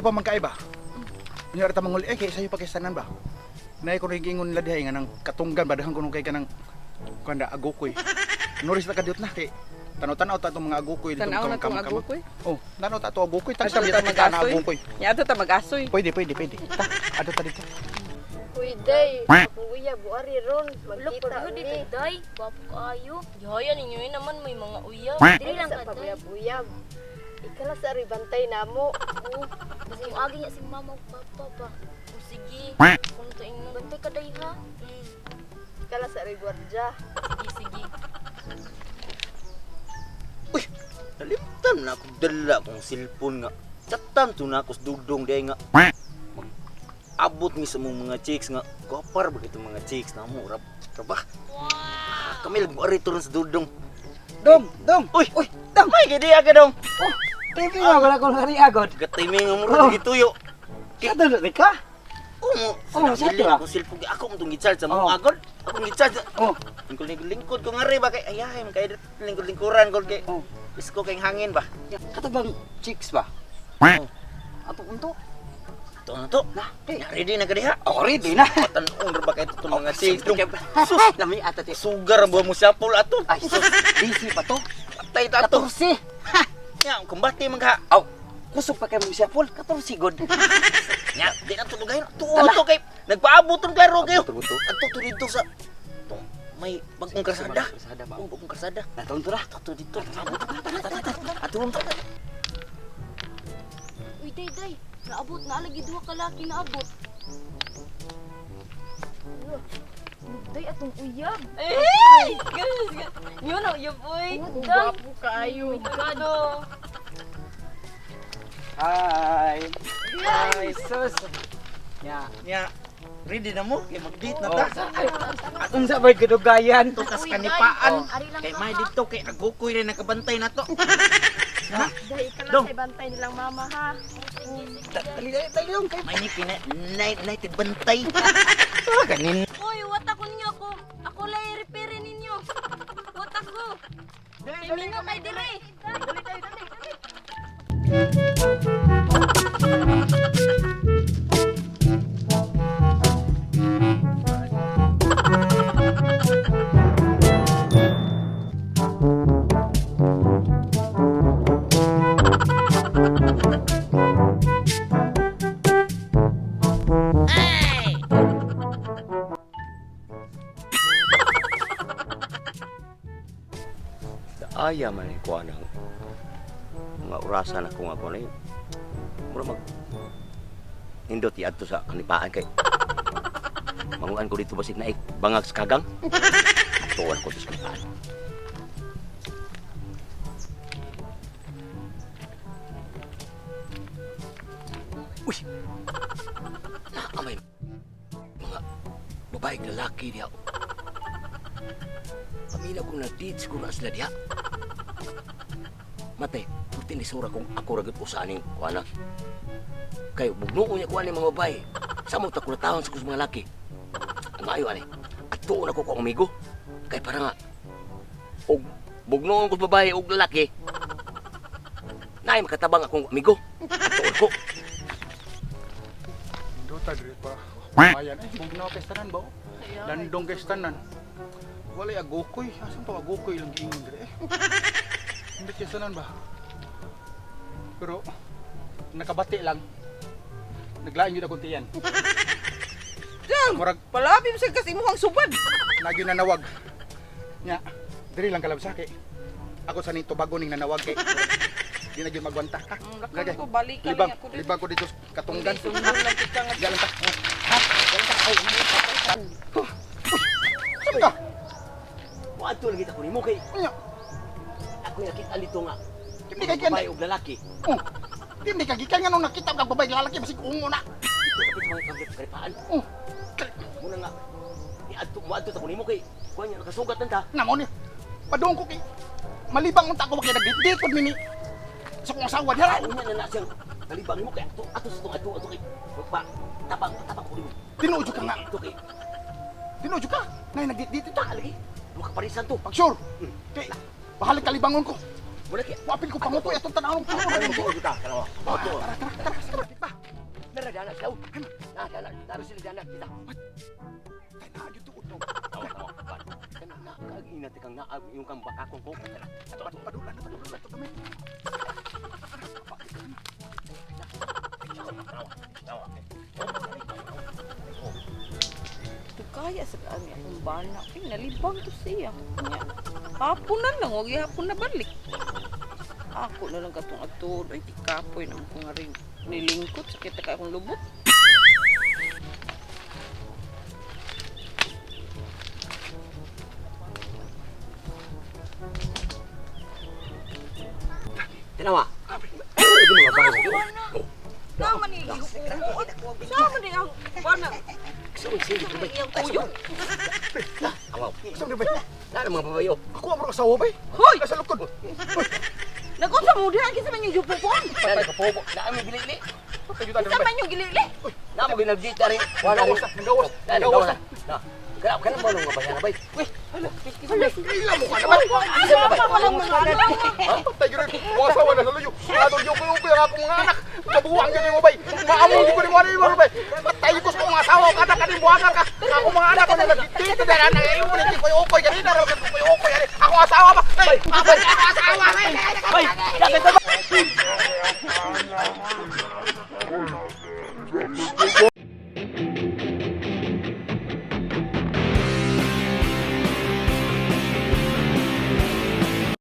Sayo pa man kay ba? Unya ra ta manguli eh kay sayo pa kay sanan ba. Nay ko giingon nila diha nga nang katunggan ba daghan kuno kay kanang kuan da agukoy. Noris na kadiyot na kay tanaw-tanaw ta itong mga agukoy dito Tanaw na tong kamot-kamot. agukoy. Oh, tanaw ta ato agukoy. Adto Tagsa ta ta kita na mag-asoy. agukoy. Nya ato ta mag-asoy. Pwede, pwede, pwede. Ta, adto ta dito. Uy, day. Ako uya, buari ron. Wala Magkita pa ni. dito, day. Gwapo kaayo. Gihaya ninyo yun naman may mga uyab. Dili lang Sa ka, day. pabuyab-uyab. Ikala sa ribantay namo. Oo. Basta yung agi niya si mama ug papa ba. O sige. Kung to ingnon. Bantay ka, day ha. Ikala sa rigwardya. Sige, sige. Uy, nalimtan na akong dala akong cellphone nga. Chatan to na ako sa dugdong day nga. Abot mi sa mong mga chicks nga. Gopar ba kitong mga chicks na mo? Rab, raba. Ah, kami lang buari ron sa dugdong. Dong, dong. Uy, uy, dong. May gidi ka dong. TV nga wala ko ngari agod. Gatiming nga mo ron gituyo. Kato na ka? Oo, Oh, sa ato ah. Akong cellphone ako mong gi-charge sa mong Oh. agod. Akong gi-charge. Oh. Lingkod lingkod ko nga rin ba kay ayahay man kay lingkod lingkuran ko kay. Oh. Isko kay hangin ba. Kato bang chicks ba? Oh. Ato unto. To na to. Na, kay. Ya, ready na ka diha. Oh, ready na. Patan-on ra ba kay itong mga chicks dong. Sus, lami ata ti. Sugar ang buha mo siya pul ato. Ay, sus, busy pa to. Patay ta ato. 14. Nya, kumbati man ka. Aw, kusog pa kay mo siya Paul. 14 god. Nya, di na tulugayon. Tuo to kay nagpaabot tong klaro kayo. Abot, abot. Adto to dito sa tong may bagong kalsada. Kalsada ba? Oh, bagong kalsada. Naton to ra. Ato dito. Abot. Ato ato. Uy, day, day. Naabot na lagi duha ka laki naabot. Day atong uyab. Ay! Yun ang uyab, uy. Day. Gwapo kaayo. Oh my God. Hi. Hi, sus. Ya. Nya, ready na mo kay mag-date na Oh, ta. ay, unsa bay kadugayan? Ato tas Uy, day. kanipaan. Ari lang Kay ka, may ha? dito kay agukoy rin nakabantay na to. Day, ikala Dong. sa bantay nilang mama, ha? Sige, sige. Dali dali dali dong kay. May ni kina night night bantay. Ah, ganin. Uy, what ako ninyo ako. Ako lay repair ninyo. What ako. Mingo kay dire. Dali, dali, dali. Aya man ko anang mga orasan ako nga kuan eh. Mura mag nindot adto sa kanipaan kay manguan ko dito basig naik bangag sa kagang. Tuwan ko sa kanipaan. Uy! Nakamay mga babae lalaki diha. Pamilya ko na date siguro na sila diha. Mate, puti ni sura kung ako ragot usaning kuana. Kay bugno niya kuan ni mga babae. Sa mo ta kulatahon sa mga laki. Ang maayo ani. Atuon ako ko amigo. Kay para nga og bugnoon ko sa babae og lalaki. Naay makatabang akong amigo. Atuon ko. Dota diri pa. Ayan eh, bugnaw kay tanan ba? oh? Landong kay tanan. Walay agukoy. Asan to agukoy lang giingon diri eh. Hindi kay tanan ba? Pero nakabati lang. Naglain yun akong tiyan. Dang! Murag Palabi mo sa kasi imong subad. lagi nanawag. Nya, diri lang kalabsa kay. Ako sa nito bago ning nanawag kay. Di na gyud magwanta. Ha? Lakad ko, balik ka Libang, lang ako dito. libang ko dito sa katunggan. Sundon lang kita nga. Diyan lang ta. Ha? Diyan lang ta. Ay, huh. Uy, saan ka? Moadto lagi ta ko nimo kay Unya, ako nakita dito nga. Hindi kay Babae og lalaki. Oh. Hindi ka gikan nga nung nakita ka babae lalaki basig ungo na. Dito kapit mga kapit kanipaan. Oh. Muna nga niadto moadto ta ko nimo kay kuan niya nakasugat man ta. Namo ni. Padung ko kay malibang unta ko kay nagdit pud mini sa kong asawa diha. Unya na na siyang kalibang nimo kay ato ato sa tong ato ato kay magpa tabang tabang ko nimo. Tinuod jud ka nga. Ato kay Tinuod jud ka. Nay nagdit ta. ta lagi. Duha ka parisan to. Pag sure. Kay bahalag kalibangon ko. Muna kay Wapil ko pangutoy atong tanawon ko. Ano mo ta? Kanawa. Tara, tara, tara. dana sila. Na dana, daro sila dana kita. Tay na gyud tuod no. Tawa tawa. Kana na kag ina kang na yung kang bakakong ko. Tara. Ato ato. Padulan na padulan to kami. Tawa. Dugaya sa kami akong bana. Ay, nalibang to siya. Nya. Hapon na lang, wag hapon na balik. Ako na lang katong atod. Ay, di kapoy naman ko nga rin. Nilingkot, sakit na kay akong lubot. Tanawa. Ay, mga bahay. Oh. Tama ni Sama ni ang bana. Sa sige ko ba? Iyang kuyo. Awaw. Sa bay. Na mga babayo. Ako ang asawa bay. Hoy! Nasa lukod. Nagunsa mo diha kinsa man yung jupupon? Patay ka po. Na mi gilili. Patay gyud Kinsa man yung gilili? Na mo ginagdita rin. Wala Nagawas na, nagawas. Nagawas na. Na. Kana kana mo nga bayan na bay. Uy, Ila mo ka na bay. isa na bay. Walang mga anak. Patay gyud rin. Mga asawa na sa luyo. Adol yung kuyo ang akong mga anak. Kabuwang gyud mo bay. Maamong gyud ko ni mo ani bay. Patay ko sa mga asawa kada kaning buwagan ka. Ako mga anak ko na nagdito na na ay mo ni kuyo ukoy ganina ra kuyo ukoy ani. Ako asawa ba. Ay, ako asawa bay. Bay, dapat ba?